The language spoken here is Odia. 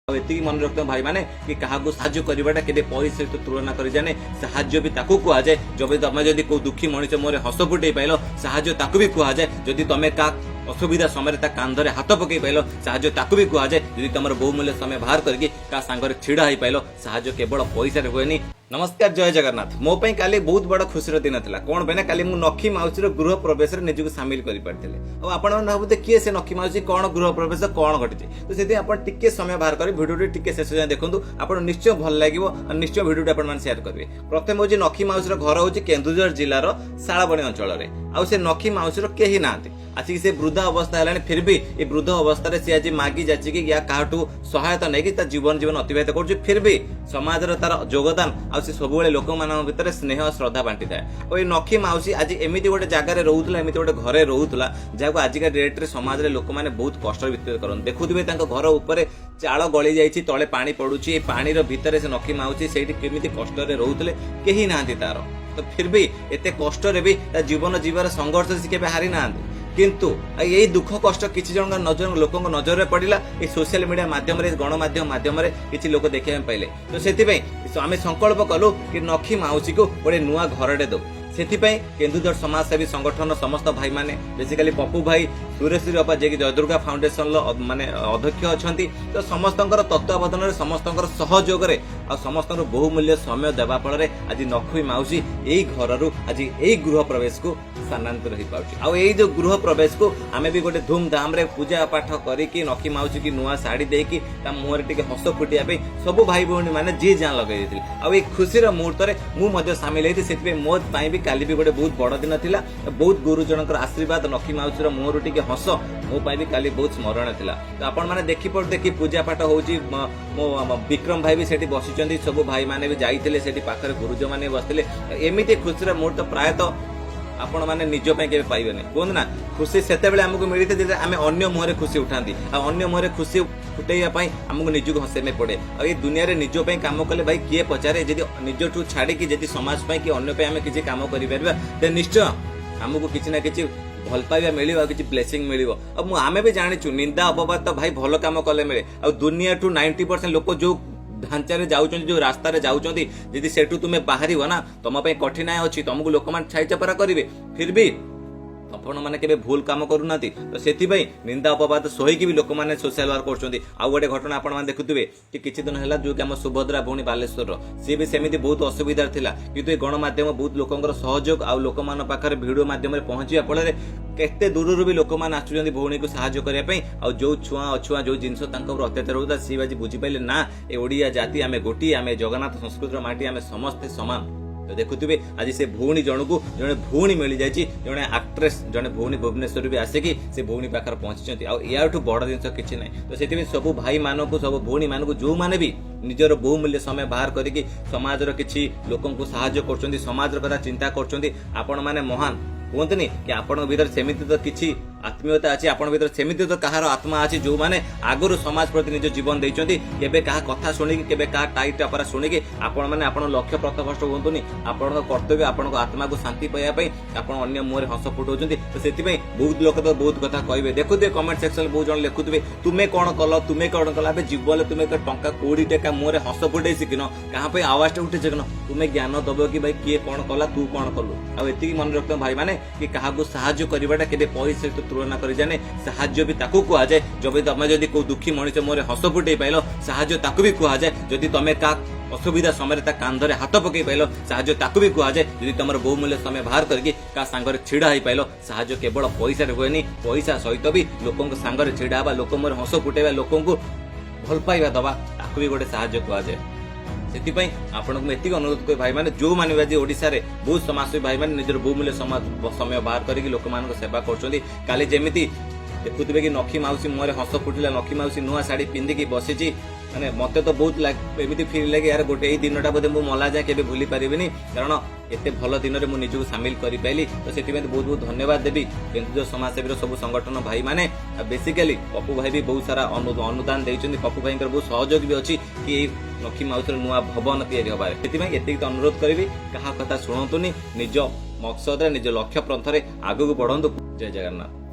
ଆଉ ଏତିକି ମନେ ରଖିଥାଉ ଭାଇମାନେ କି କାହାକୁ ସାହାଯ୍ୟ କରିବାଟା କେବେ ପଇସା ସହିତ ତୁଳନା କରିଯାଏ। ସାହାଯ୍ୟ ବି ତାକୁ କୁହାଯାଏ, ଯଦି ତମେ ଯଦି କୋଉ ଦୁଃଖୀ ମଣିଷ ମୁହଁରେ ହସ ଫୁଟେଇ ପାଇଲ। ସାହାଯ୍ୟ ତାକୁ ବି କୁହାଯାଏ, ଯଦି ତମେ କାହା ଅସୁବିଧା ସମୟରେ ତା କାନ୍ଧରେ ହାତ ପକେଇ ପାଇଲ। ସାହାଯ୍ୟ ତାକୁ ବି କୁହାଯାଏ, ଯଦି ତମର ବହୁମୂଲ୍ୟ ସମୟ ବାହାର କରିକି କାହା ସାଙ୍ଗରେ ଛିଡା ହେଇପାଇଲ। ସାହାଯ୍ୟ କେବଳ ପଇସାରେ ହୁଏନି। ନମସ୍କାର, ଜୟ ଜଗନ୍ନାଥ। ମୋ ପାଇଁ କାଲି ବହୁତ ବଡ ଖୁସିର ଦିନ ଥିଲା। କଣ ପାଇଁ ନା କାଲି ମୁଁ ନଖି ମାଉସୀର ଗୃହ ପ୍ରବେଶରେ ନିଜକୁ ସାମିଲ କରିପାରିଥିଲି। ଆଉ ଆପଣମାନେ ଭାବୁଥିବେ, କିଏ ସେ ନଖି ମାଉସୀ, କଣ ଗୃହ ପ୍ରବେଶ, କଣ ଘଟିଛି? ତ ସେଥିପାଇଁ ଆପଣ ଟିକେ ସମୟ ବାହାର କରି ଭିଡ଼ିଓଟି ଟିକେ ଶେଷ ଯାଏଁ ଦେଖନ୍ତୁ। ଆପଣ ନିଶ୍ଚୟ ଭଲ ଲାଗିବ ଆଉ ନିଶ୍ଚୟ ଭିଡ଼ିଓଟି ଆପଣମାନେ ସେୟାର କରିବେ। ପ୍ରଥମେ ହଉଛି, ନଖି ମାଉସୀର ଘର ହଉଛି କେନ୍ଦୁଝର ଜିଲ୍ଲାର ଶାଳବଣୀ ଅଞ୍ଚଳରେ। ଆଉ ସେ ନଖି ମାଉସୀର କେହି ନାହାନ୍ତି। ଆସିକି ସେ ବୃଦ୍ଧ ଅବସ୍ଥା ହେଲାଣି, ଫିର ବି ଏ ବୃଦ୍ଧ ଅବସ୍ଥାରେ ସେ ଆଜି ମାଗି ଯାଚିକି ୟା କାହାଠୁ ସହାୟତା ନେଇକି ତା ଜୀବନ ଜୀବନ ଅତିବାହିତ କରୁଛି। ଫିର ବି ସମାଜର ତାର ଯୋଗଦାନ ଆଉ ସେ ସବୁବେଳେ ଲୋକମାନଙ୍କ ଭିତରେ ସ୍ନେହ ଶ୍ରଦ୍ଧା ବାଣ୍ଟିଥାଏ। ଆଉ ଏଇ ନଖି ମାଉସୀ ଆଜି ଏମିତି ଗୋଟେ ଜାଗାରେ ରହୁଥିଲା, ଏମିତି ଗୋଟେ ଘରେ ରହୁଥିଲା, ଯାହାକୁ ଆଜିକା ଡେଟ୍ରେ ସମାଜରେ ଲୋକମାନେ ବହୁତ କଷ୍ଟରେ ବିତରିତ କରନ୍ତି। ଦେଖୁଥିବେ, ତାଙ୍କ ଘର ଉପରେ ଚାଳ ଗଳି ଯାଇଛି, ତଳେ ପାଣି ପଡୁଛି। ଏ ପାଣିର ଭିତରେ ସେ ନଖି ମାଉସୀ ସେଇଠି କେମିତି କଷ୍ଟରେ ରହୁଥିଲେ। କେହି ନାହାନ୍ତି ତାର, ତ ଫିର ବି ଏତେ କଷ୍ଟରେ ବି ତା ଜୀବନ ଯିବାର ସଂଘର୍ଷ ସେ କେବେ ହାରି ନାହାନ୍ତି। କିନ୍ତୁ ଏଇ ଦୁଃଖ କଷ୍ଟ କିଛି ଜଣଙ୍କ ନଜର, ଲୋକଙ୍କ ନଜରରେ ପଡିଲା। ଏଇ ସୋସିଆଲ ମିଡିଆ ମାଧ୍ୟମରେ, ଗଣମାଧ୍ୟମ ମାଧ୍ୟମରେ କିଛି ଲୋକ ଦେଖିବା ପାଇଁ ପାଇଲେ। ତ ସେଥିପାଇଁ ଆମେ ସଂକଳ୍ପ କଲୁ କି ନଖି ମାଉସୀକୁ ଗୋଟେ ନୂଆ ଘରଟେ ଦବୁ। ସେଥିପାଇଁ କେନ୍ଦୁଝର ସମାଜସେବୀ ସଂଗଠନ ସମସ୍ତ ଭାଇମାନେ, ବେସିକାଲି ପପୁ ଭାଇ, ସୁରେଶ୍ୱରୀ ଅପା, ଯିଏକି ଜୟଦୁର୍ଗା ଫାଉଣ୍ଡେସନର ମାନେ ଅଧ୍ୟକ୍ଷ ଅଛନ୍ତି, ତ ସମସ୍ତଙ୍କର ତତ୍ତ୍ୱାବଧାନରେ, ସମସ୍ତଙ୍କର ସହଯୋଗରେ ଆଉ ସମସ୍ତଙ୍କର ବହୁମୂଲ୍ୟ ସମୟ ଦେବା ଫଳରେ ଆଜି ନଖି ମାଉସୀ ଏଇ ଘରରୁ ଆଜି ଏଇ ଗୃହ ପ୍ରବେଶକୁ ସ୍ଥାନାନ୍ତର ହେଇପାରୁଛି। ଆଉ ଏଇ ଯୋଉ ଗୃହ ପ୍ରବେଶକୁ ଆମେ ବି ଗୋଟେ ଧୁମଧାମରେ ପୂଜା ପାଠ କରିକି, ନଖି ମାଉସୀକି ନୂଆ ଶାଢୀ ଦେଇକି, ତା ମୁହଁରେ ଟିକେ ହସ ଫୁଟିବା ପାଇଁ ସବୁ ଭାଇ ଭଉଣୀ ମାନେ ଯିଏ ଯାହା ଲଗେଇ ଦେଇଥିଲେ। ଆଉ ଏଇ ଖୁସିର ମୁହୂର୍ତ୍ତରେ ମୁଁ ମଧ୍ୟ ସାମିଲ ହେଇଥିଲି। ସେଥିପାଇଁ ମୋ ପାଇଁ ବି କାଲି ବି ଗୋଟେ ବହୁତ ବଡ ଦିନ ଥିଲା। ବହୁତ ଗୁରୁଜନଙ୍କର ଆଶୀର୍ବାଦ, ନଖି ମାଉସୀର ମୁହଁରୁ ଟିକେ ହସ ମୋ ପାଇଁ ବି କାଲି ବହୁତ ସ୍ମରଣୀୟ ଥିଲା। ତ ଆପଣମାନେ ଦେଖି ପୂଜା ପାଠ ହଉଛି। ମୋ ବିକ୍ରମ ଭାଇ ବି ସେଠି ବସିଛନ୍ତି, ସବୁ ଭାଇମାନେ ବି ଯାଇଥିଲେ, ସେଠି ପାଖରେ ଗୁରୁଜମାନେ ବି ବସିଥିଲେ। ଏମିତି ଖୁସିର ମୁହୂର୍ତ୍ତ ପ୍ରାୟତଃ ଆପଣମାନେ ନିଜ ପାଇଁ କେବେ ପାଇବେନି। କୁହନ୍ତୁ ନା, ଖୁସି ସେତେବେଳେ ଆମକୁ ମିଳିଥାଏ, ଯେତେବେଳେ ଆମେ ଅନ୍ୟ ମୁହଁରେ ଖୁସି ଉଠାନ୍ତି। ଆଉ ଅନ୍ୟ ମୁହଁରେ ଖୁସି ଫୁଟେଇବା ପାଇଁ ଆମକୁ ନିଜକୁ ହସେଇବା ପାଇଁ ପଡେ। ଆଉ ଏଇ ଦୁନିଆରେ ନିଜ ପାଇଁ କାମ କଲେ ଭାଇ କିଏ ପଚାରେ? ଯଦି ନିଜଠୁ ଛାଡିକି ଯଦି ସମାଜ ପାଇଁ କି ଅନ୍ୟ ପାଇଁ ଆମେ କିଛି କାମ କରିପାରିବା, ଦେନ୍ ନିଶ୍ଚୟ ଆମକୁ କିଛି ନା କିଛି ଭଲ ପାଇବା ମିଳିବ ଆଉ କିଛି ବ୍ଲେସିଂ ମିଳିବ। ଆଉ ଆମେ ବି ଜାଣିଛୁ, ନିନ୍ଦା ଅପବାଦ ତ ଭାଇ ଭଲ କାମ କଲେ ମିଳେ। ଆଉ ଦୁନିଆଠୁ 90% ଲୋକ ଯୋଉ ଢାଞ୍ଚାରେ ଯାଉଛନ୍ତି, ଯୋଉ ରାସ୍ତାରେ ଯାଉଛନ୍ତି, ଯଦି ସେଠୁ ତୁମେ ବାହାରିବ ନା, ତମ ପାଇଁ କଠିନାଇ ଅଛି। ତମକୁ ଲୋକମାନେ ଛାଇ ଚପରା କରିବେ। ଫିର ବି ଆପଣ ମାନେ କେବେ ଭୁଲ କାମ କରୁନାହାନ୍ତି। ତ ସେଥିପାଇଁ ନିନ୍ଦା ଅପବାଦ ସହିକି ବି ଲୋକମାନେ ସୋସିଆଲ ୱାର୍କ କରୁଛନ୍ତି। ଆଉ ଗୋଟେ ଘଟଣା ଆପଣମାନେ ଦେଖୁଥିବେ କି କିଛି ଦିନ ହେଲା ଯୋଉ କି ଆମ ସୁଭଦ୍ରା ଭଉଣୀ ବାଲେଶ୍ୱରର, ସିଏ ବି ସେମିତି ବହୁତ ଅସୁବିଧାରେ ଥିଲା। କିନ୍ତୁ ଏ ଗଣମାଧ୍ୟମ, ବହୁତ ଲୋକଙ୍କର ସହଯୋଗ ଆଉ ଲୋକମାନଙ୍କ ପାଖରେ ଭିଡିଓ ମାଧ୍ୟମରେ ପହଞ୍ଚିବା ଫଳରେ କେତେ ଦୂରରୁ ବି ଲୋକମାନେ ଆସୁଛନ୍ତି ଭଉଣୀକୁ ସାହାଯ୍ୟ କରିବା ପାଇଁ। ଆଉ ଯୋଉ ଛୁଆଁ ଅଛୁଆଁ ଯୋଉ ଜିନିଷ ତାଙ୍କ ଉପରେ ଅତ୍ୟାଚାର ହଉଥିଲା, ସିଏ ଆଜି ବୁଝିପାରିଲେ ନା, ଏ ଓଡ଼ିଆ ଜାତି ଆମେ ଗୋଟିଏ, ଆମେ ଜଗନ୍ନାଥ ସଂସ୍କୃତିର ମାଟି, ଆମେ ସମସ୍ତେ ସମାନ। ତ ଦେଖୁଥିବେ, ଆଜି ସେ ଭଉଣୀ ଜଣକୁ ଜଣେ ଭଉଣୀ ମିଳିଯାଇଛି। ଜଣେ ଆକ୍ଟ୍ରେସ୍, ଜଣେ ଭଉଣୀ ଭୁବନେଶ୍ୱରରୁ ବି ଆସିକି ସେ ଭଉଣୀ ପାଖରେ ପହଞ୍ଚିଛନ୍ତି। ଆଉ ୟାଠୁ ବଡ ଜିନିଷ କିଛି ନାହିଁ। ତ ସେଥିପାଇଁ ସବୁ ଭାଇମାନଙ୍କୁ, ସବୁ ଭଉଣୀମାନଙ୍କୁ, ଯୋଉମାନେ ବି ନିଜର ବହୁମୂଲ୍ୟ ସମୟ ବାହାର କରିକି ସମାଜର କିଛି ଲୋକଙ୍କୁ ସାହାଯ୍ୟ କରୁଛନ୍ତି, ସମାଜର କଥା ଚିନ୍ତା କରୁଛନ୍ତି, ଆପଣମାନେ ମହାନ। କୁହନ୍ତୁନି କି ଆପଣଙ୍କ ଭିତରେ ସେମିତି ତ କିଛି ଆତ୍ମୀୟତା ଅଛି, ଆପଣଙ୍କ ଭିତରେ ସେମିତି ତ କାହାର ଆତ୍ମା ଅଛି, ଯୋଉମାନେ ଆଗରୁ ସମାଜ ପ୍ରତି ନିଜ ଜୀବନ ଦେଇଛନ୍ତି। କେବେ କାହା କଥା ଶୁଣିକି, କେବେ କାହା ଟାଇଟ୍ ଟାପରା ଶୁଣିକି ଆପଣମାନେ ଆପଣ ଲକ୍ଷ୍ୟ ପଥଭ୍ରଷ୍ଟ ହୁଅନ୍ତୁନି। ଆପଣଙ୍କ କର୍ତ୍ତବ୍ୟ, ଆପଣଙ୍କ ଆତ୍ମାକୁ ଶାନ୍ତି ପାଇବା ପାଇଁ ଆପଣ ଅନ୍ୟ ମୁହଁରେ ହସ ଫୁଟାଉଛନ୍ତି। ତ ସେଥିପାଇଁ ବହୁତ ଲୋକ ତ ବହୁତ କଥା କହିବେ। ଦେଖୁଥିବେ, କମେଣ୍ଟ ସେକ୍ସନରେ ବହୁତ ଜଣ ଲେଖୁଥିବେ, ତୁମେ କଣ କଲ, ତୁମେ କଣ କଲ? ଆବେ ଜୀବନରେ ତୁମେ ଏକ ଟଙ୍କା କୋଡ଼ି ଟଙ୍କା ମୁହଁରେ ହସ ଫୁଟେଇ ଶିଖିନ, କାହା ପାଇଁ ଆୱାଜଟା ଉଠେଇ ଶିଖିନ, ତୁମେ ଜ୍ଞାନ ଦବ କି ଭାଇ କିଏ କଣ କଲା, ତୁ କଣ କଲୁ? ଆଉ ଏତିକି ମନେ ରଖିଥାଉ ଭାଇମାନେ କି କାହାକୁ ସାହାଯ୍ୟ କରିବାଟା କେବେ ପଇସା ସହିତ ତୁଳନା କରିଯାଏ। ସାହାଯ୍ୟ ବି ତାକୁ କୁହାଯାଏ, ଯଦି ତମେ ଯଦି କୋଉ ଦୁଃଖୀ ମଣିଷ ମୁହଁରେ ହସ ଫୁଟେଇ ପାଇଲ। ସାହାଯ୍ୟ ତାକୁ ବି କୁହାଯାଏ, ଯଦି ତମେ କାହା ଅସୁବିଧା ସମୟରେ ତା କାନ୍ଧରେ ହାତ ପକେଇ ପାଇଲ। ସାହାଯ୍ୟ ତାକୁ ବି କୁହାଯାଏ, ଯଦି ତମର ବହୁମୂଲ୍ୟ ସମୟ ବାହାର କରିକି କାହା ସାଙ୍ଗରେ ଛିଡା ହେଇପାଇଲ। ସାହାଯ୍ୟ କେବଳ ପଇସାରେ ହୁଏନି। ପଇସା ସହିତ ବି ଲୋକଙ୍କ ସାଙ୍ଗରେ ଛିଡା ହେବା, ଲୋକ ମୁହଁରେ ହସ ଫୁଟେଇବା, ଲୋକଙ୍କୁ ଭଲ ପାଇବା ଦବା, ତାକୁ ବି ଗୋଟେ ସାହାଯ୍ୟ କୁହାଯାଏ। ସେଥିପାଇଁ ଆପଣଙ୍କୁ ମୁଁ ଏତିକି ଅନୁରୋଧ କରିବି ଭାଇମାନେ, ଯୋଉମାନେ ବି ଆଜି ଓଡ଼ିଶାରେ ବହୁତ ସମାଜସେବୀ ଭାଇମାନେ ନିଜର ବହୁମୂଲ୍ୟ ସମୟ ବାହାର କରିକି ଲୋକମାନଙ୍କ ସେବା କରୁଛନ୍ତି, କାଲି ଯେମିତି ଦେଖୁଥିବେ କି ନଖି ମାଉସୀ ମୁହଁରେ ହସ ଫୁଟିଲା, ନଖି ମାଉସୀ ନୂଆ ଶାଢୀ ପିନ୍ଧିକି ବସିଛି। ମାନେ ମତେ ତ ବହୁତ ଏମିତି ଫିଲ୍ ଲାଗେ, ୟାର ଗୋଟେ ଏଇ ଦିନଟା ବୋଧେ ମୁଁ ମଲା ଯାଏ କେବେ ଭୁଲି ପାରିବିନି, କାରଣ ଏତେ ଭଲ ଦିନରେ ମୁଁ ନିଜକୁ ସାମିଲ କରିପାରିଲି। ତ ସେଥିପାଇଁ ତ ବହୁତ ବହୁତ ଧନ୍ୟବାଦ ଦେବି କେନ୍ଦୁଝର ସମାଜସେବୀର ସବୁ ସଂଗଠନ ଭାଇମାନେ। ଆଉ ବେସିକାଲି ପପୁ ଭାଇ ବି ବହୁତ ସାରା ଅନୁଦାନ ଦେଇଛନ୍ତି। ପପୁ ଭାଇଙ୍କର ବହୁତ ସହଯୋଗ ବି ଅଛି କି ଏଇ ଲକ୍ଷ୍ମୀ ମାଉସୀର ନୂଆ ଭବନ ତିଆରି ହବାରେ। ସେଥିପାଇଁ ଏତିକି ତ ଅନୁରୋଧ କରିବି, କାହା କଥା ଶୁଣନ୍ତୁନି, ନିଜ ମକସଦରେ, ନିଜ ଲକ୍ଷ୍ୟ ପନ୍ଥରେ ଆଗକୁ ବଢନ୍ତୁ। ଜୟ ଜଗନ୍ନାଥ।